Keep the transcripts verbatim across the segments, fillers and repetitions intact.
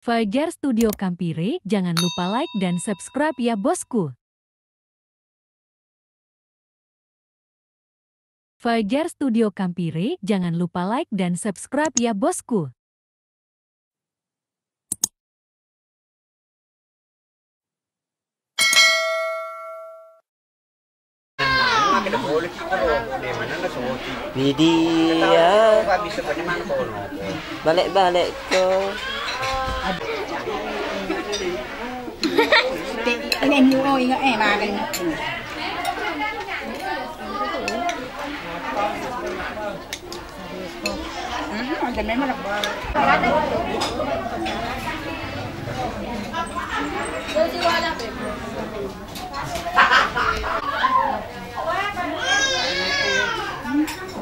Fajar Studio Kampire, jangan lupa like dan subscribe ya, bosku. Fajar Studio Kampire, jangan lupa like dan subscribe ya, bosku. Widih, ya. Balik-balik ko. Ini mu, oh, ingat, eh, makan. Mhm, ada memang.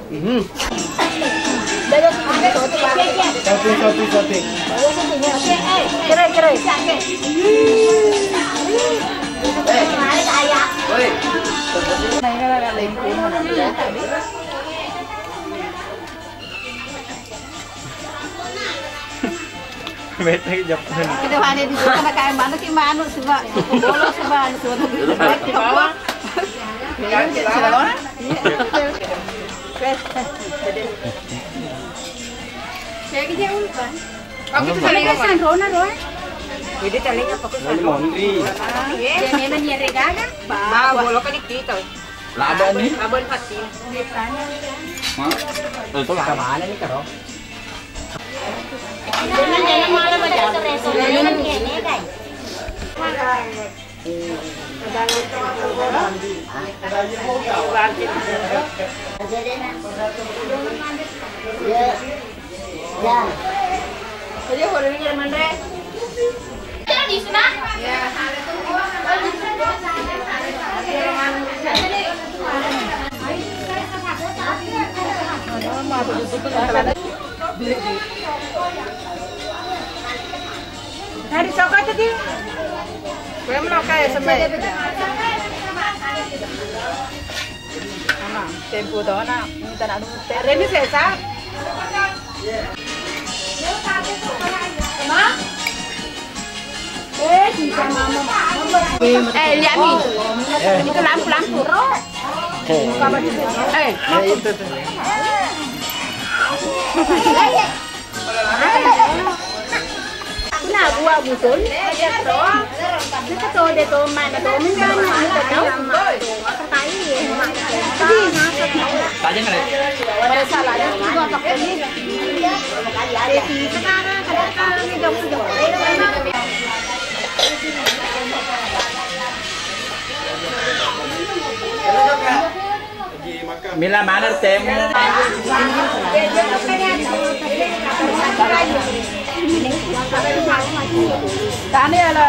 Mhm. Satu, satu, satu. Kira, kira. Bete Jepang. Kita mana di sana kayak mana sih, manu suka. Bolo suka, anu suka. Di bawah. Iya, di bawah. Iya. Saya kerja ulpan. Aku tuh paling kesan Rona, Roy. Jadi talinya fokus Rona. Iya. Ya, memang dia regaga. Bah, bolo kan itu. Lada nih. Abon pati. Hah? Itu lada mana nih, Karo? Ya. Jadi, hore ini manre. Nari cokot tadi. Gue mau kayak sampai. Ama, tempo dona, minta nak nunggu. Ada ini sesa. Eh, lihat nih. Itu lampu-lampu. Eh. Nah, buah butul. Kita tuh deh tuh mana tuh, minta minta tahu. Jadi, maksudnya. Pada salah, ada juga pakai ini. Jadi, sekarang, kadang-kadang ini jauh-jauh. Mila mana temu? Tani ala.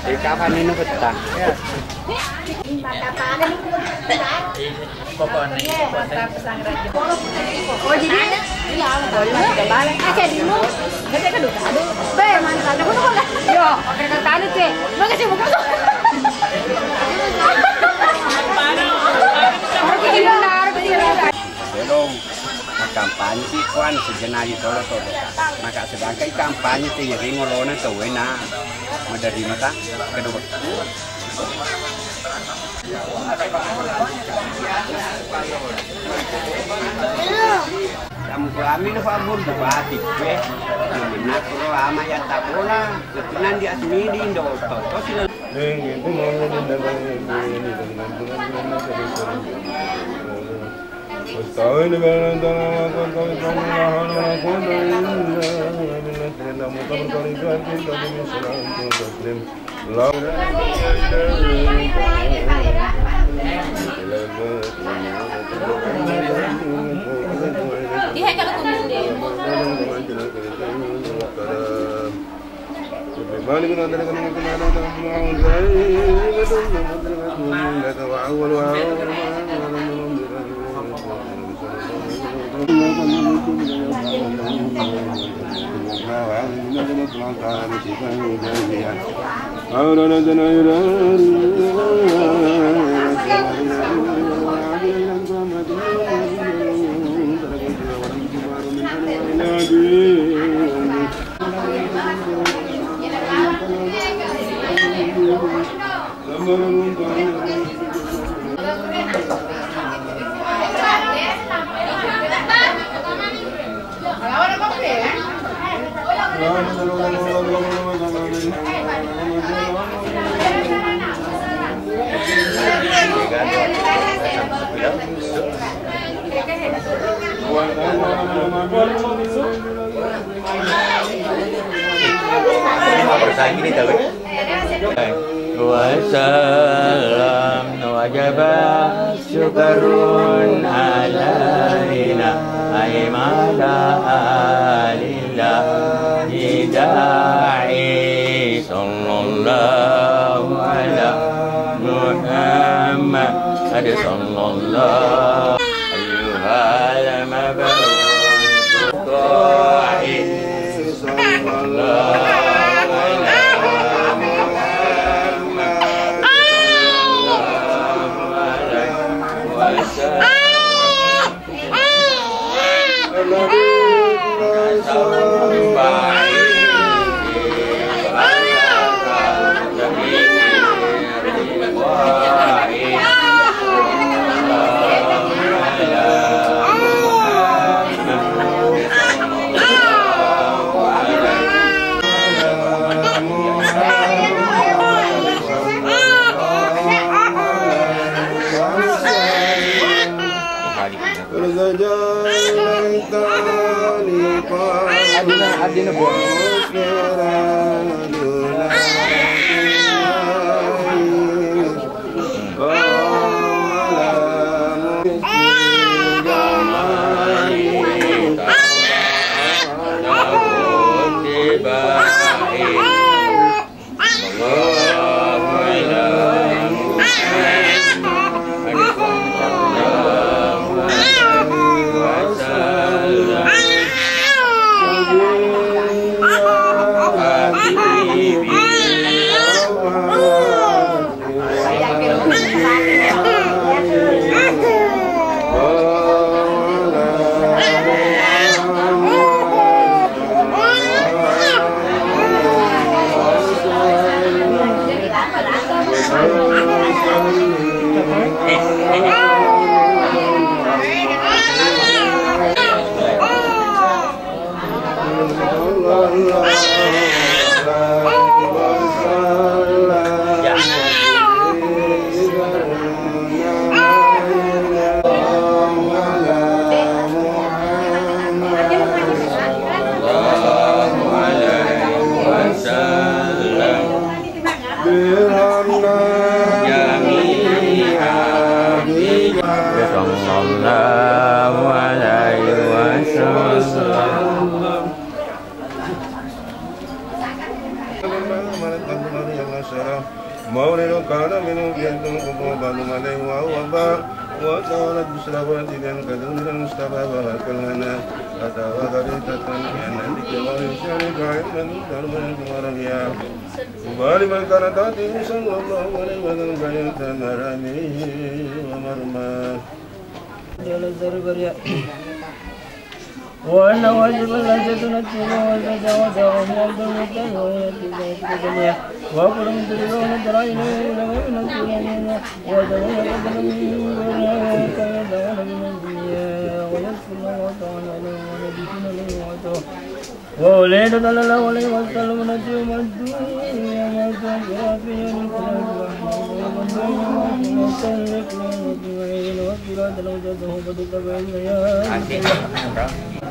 Di kapan ini petang? Pokoknya ini konten. Oh, jadi? Iya, aja dulu. Nanti kedua. Aduh, be, mantap. Aku tuh kok. Yo, oke, ke tadi, Cek. Makasih, bukan. Oke, gimana? Belum. Kampanye sih, kuan, sejenari tolo-tolo. Maka sedangkan kampanye sih, jadi ngolona tuh, wena. Mau dari mata? Kedua. Kamu kami na Pak Bupati, eh. Menakro ama ya tabola, ketunan di asmidi ndo toto sila. Wasallam wajaba syukrun alaina aimala alillahi da'i sallallahu ala Muhammad sallallahu ayyuhal mab'us Sallallahu alaihi wasallam. Maulidun kana minhu biyadun kutuban alaihi wa huwa ba wa tawalat bisrabati dan kadun dan mustafa wa kalana atawa karitatan yang nanti kemarin syarika ilman darman kemarabiya. Ubali man kana tati sallallahu alaihi wasallam kaya tamarani wa marma. وأن واجب لا تنتهي وتتوضأ من عبد المطلب ويأتي ذلك الدنيا وأقول من تريدون ترى إليه إلى غير نفسه وأقول قدر من غير كي يدعون بمن الدنيا ويذكر الله تعالى عليه ونبينا عليه وعده وأولئك صلى الله عليه وسلم نجيهم الدنيا وما تنفع فيها من كلاب الرحمن ومن دون الله ومن تنفع فيها من كلاب الرحمن ومن دون الله ومن تنفع فيها من كلاب الرحمن.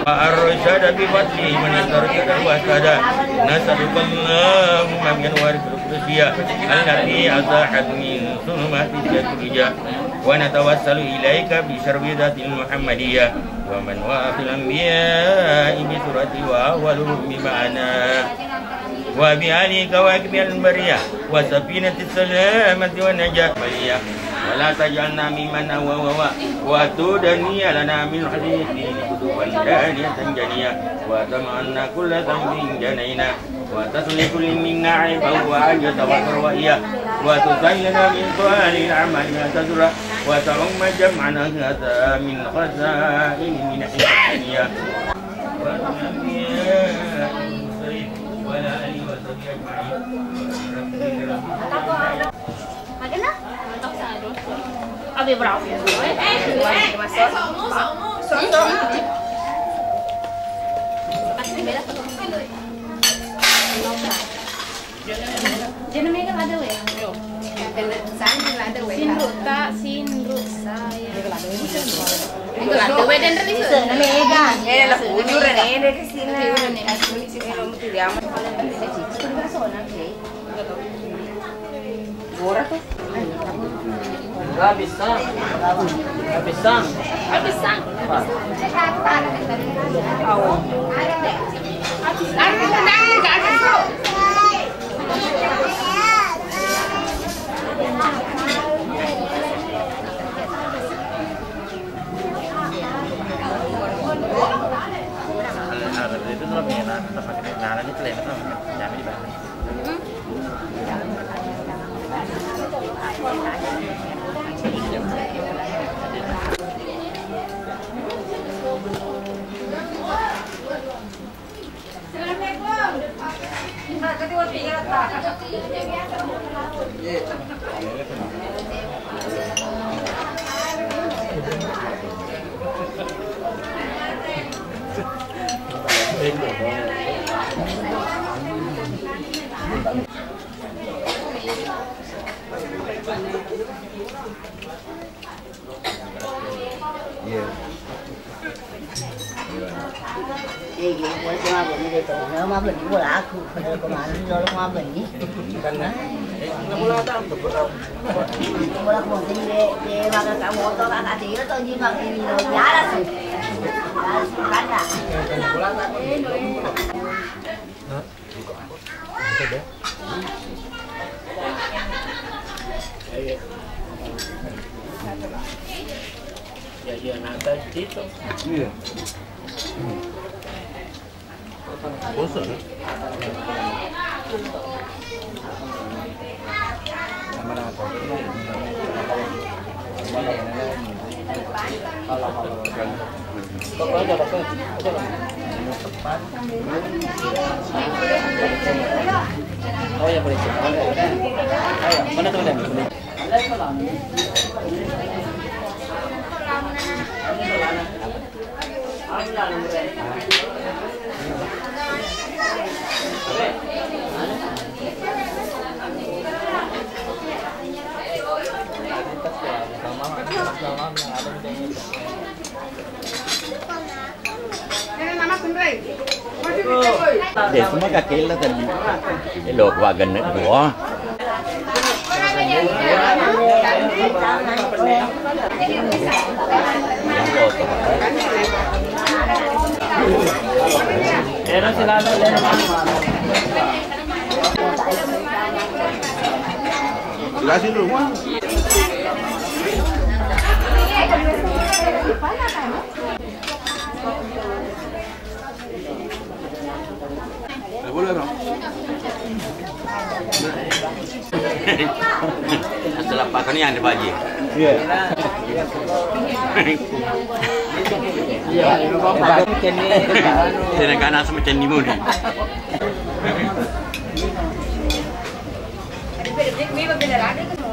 Arsyada bi fadli man arsyada wasada. Nas'aluka Allahumma min warithil qudsi allati asahat min sumati jatija. Wa natawassalu ilaika bi syarfi dzatil Muhammadiyah. Wa man warathil anbiya'i bi surati wa awwaluhum bi ma'ana. Wa bi ali kawakib al bariyah. Wa safinati salamati wa najat bariyah. Wa la taj'alna mimman awawa. Wa tudaniya lana min hadidin kutuban daniyatan janiyah. Wa tama'anna kulla dhanbin janaina. Wa tasliku li minna aiba wa ajata wa tarwaiya. Wa tusallina min salihil amali ma tazra. Wa ta'umma jam'ana hadza min khazaini min hikmatiya. Wa nabiyina mursalin wa ala alihi wa sahbihi ajma'in. Magana? Abi berapa? Masuk. Masuk. Jenenge kan ada we. Sinru ta, sinru saya. Itu lah, we dan risu. Mega. Eh, lah, bujur, eh, deh, ke sini. Ora tuh. Habis, Sang. Habis, Sang. Habis, Sang. Itu tuh, nah, nah, nah, itu, nah, nah, nah, Iya. Eh, iya, boleh cuma beli deh, tuh. Nggak mau beli, bola aku. Padahal kemarin dulu mau beli. Karena, eh, nggak bola tahu, nggak bola. Bola aku mungkin di, di makan kamu motor, kakak Cira tuh, di makan ini, di alas tuh. Di alas tuh, kan, Kak? Nggak bola tahu. Ya, ya, nata itu. Iya. Bosan, ya? Oh ya, boleh. Mana teman? Deh, semua kakella tadi. Eh, lo, gua gennek gua. Jelasin dulu, Bang. Asal apa kan yang ada baji? Iya. Iya, apa? Dengan kanan sama candi mudi.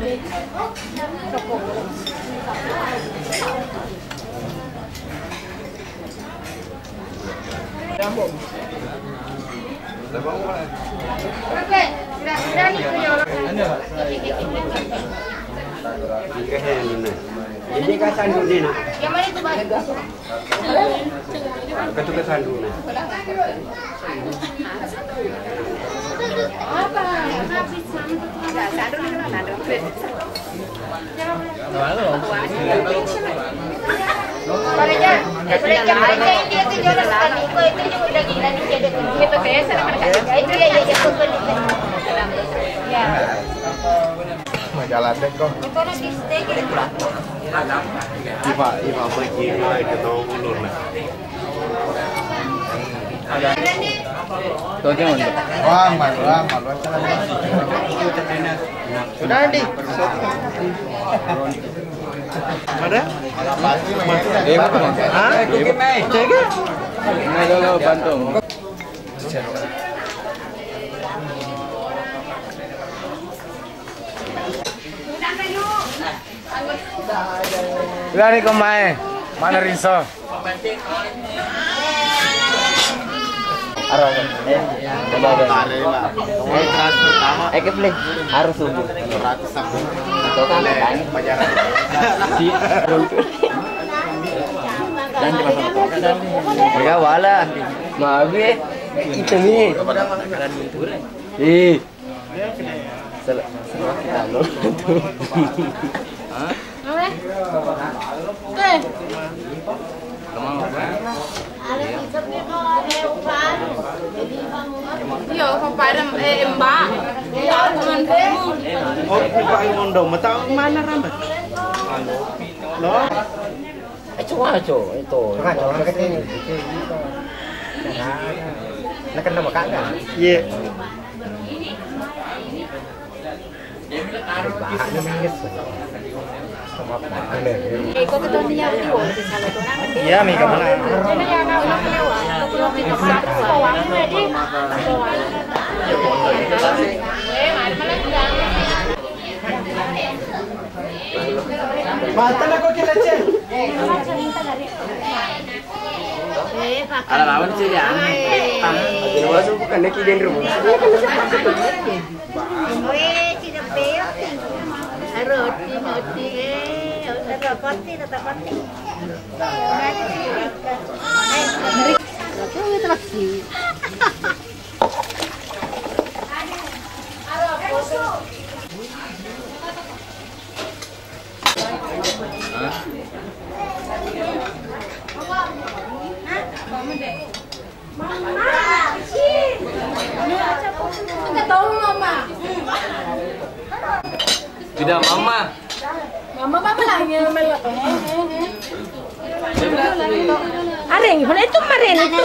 Ini kan sanduknya, Nak. Ketuk ke sanduknya. Majalah deh kok. Ipa, ipa, apa gila, itu tahu ulur, nah. Wah, malu, wah, malu. Sudah, Di. Ada? Hah? Cek, ya? Ini dulu, bantu. Lari ko mae, mana Rinso? Aro, aro. Eh, coba, coba. Eh, transfer pertama. Eh, Kifli, harus sungguh. Seratus aku. Itu kan tadi. Pajaran. Si. Dan di masa. Ya, wala. Maaf, ya. Itu nih. Eh. Sel-, sel-, kita lo. Hah? Eh. Iya, papadang, eh, Mbak. Iya, teman-teman. Oh, Pak Imondo, mau tahu mana, Ramba? Lo? Eh, coba, coba, itu. Coba, coba, angkat ini. Nah, kena makan, kan? Iya. Bahannya minus. Sama bahannya. Eh, kok ketuanya di Wong, misalnya, tuh, nah, iya, Mega mana? Jadi, ya, anak-anak lewat. Ketua kita, Pak, sekolah, jadi, sekolah. Eh, mari, mari, mari. Ala lawan sih dia. Tang. Aja masuk bukan lagi dendro. Weh, tidak beo. Roti, roti, eh, roti, roti. Roti, roti. Tidak, Mama. Mama, Mama lagi melok. Areng, itu maren itu.